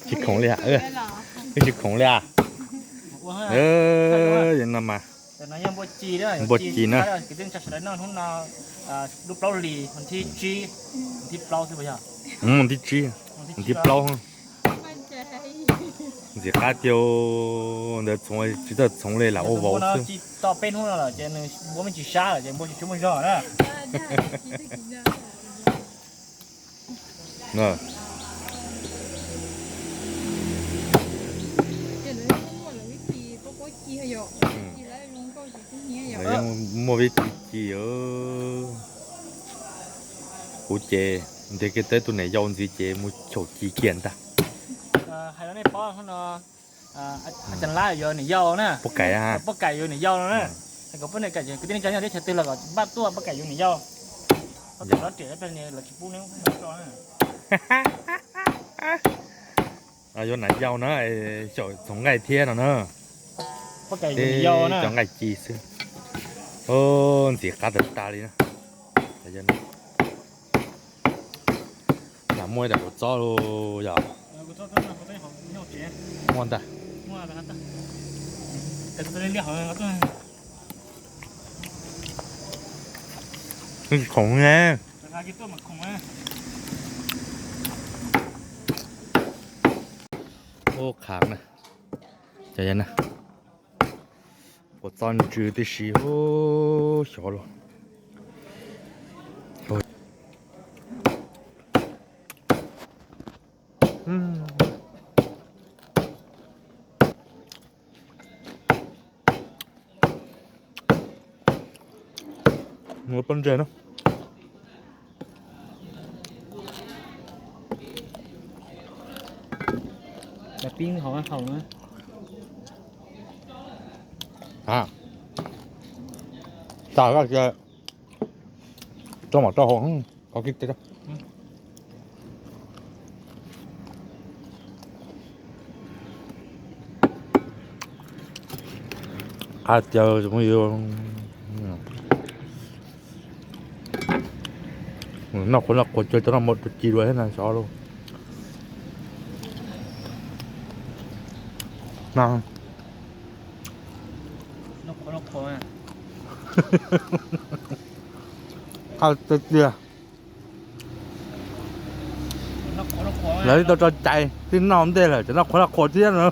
Tsis khoom li, wb tsis khoom li. No mas npua ci na. Lub plaub hlis, thib tsib, thib plaub, thib plaub. Ntxim qab tiag, ntawd txhoov tsis txawj txhoov li lam ua vauv xwb. Toj peb hnub no lawm ces npua me ntsis sab lawm ces npua tsis tshua muaj zog na. Muaj vib ci ci. Kuv ces ntiav kiag tau tus niam yau ntxiv ces mus xyaum ci kiag ntag. Hais rau nej paub, Cas Lab yuav niam yau na. Poj Kaim, Poj Kaim yuav niam yau no na. Hais kom poj niam Kaim, kwv tij neej tsa nyob teb chaws twg los kom npaj tuaj, Poj Kaim yuav niam yau. Ob tug lov riam, lawv tsis pub neb tso na. Yuav niam yau na, xyaum txhoov nqaij thiab no na. Poj Kaim yuav niam yau na, cov nqaij ci xwb. Ntxim qab tas tas li na. Lam muaj ib daim kua txob los yog? Muaj ntag. Khoom ne. Ub, qhav na. Kua txob ntsw tib si, xyov los. Pob ntseg na. Tag, tso mam rau hauv. Qab tiag, noj qhuav noj qhuav ces tau noj mov rau ci dua thiab na xyov lauj. Qab tiag tiag. Lawv tau tso cai twb noj ntej lawm, cov noj qhuav noj qhuav thiab no.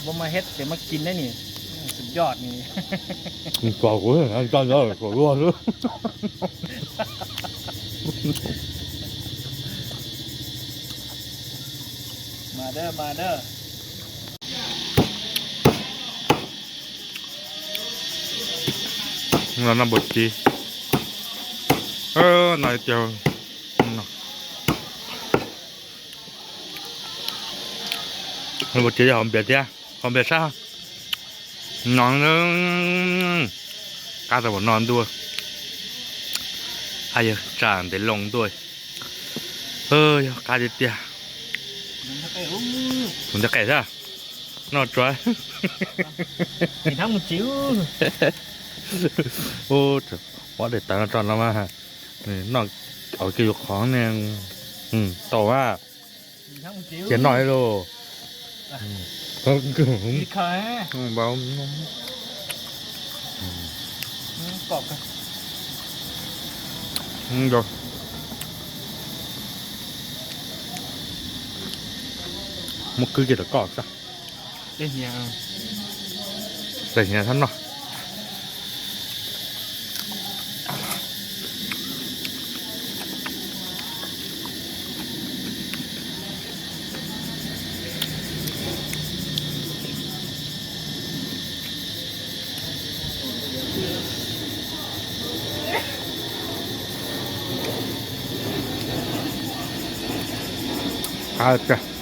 Vos mas hết để mà kín đấy nhỉ. Suv yoj ni. Kom kuv, kom kuv luag xwb. Mas dab, mas dab. Los noj npua ci. Noj tiag. Noj npua ci hauv npias thiab, hauv npias sab. No, qab tau noj ntuj. Hais yog tsa ntev loo ntuj. Yog qab tiag tiag. Tus ntej qe xwb. Noj tsuav. Ua daim tawv no tso no mas. Noj, ua kiag yus qhov ne. Tau a. Cia noj lauj. Muab kwb kiag rau koj xwb. Tej hniav txhob noj. Qab tiag.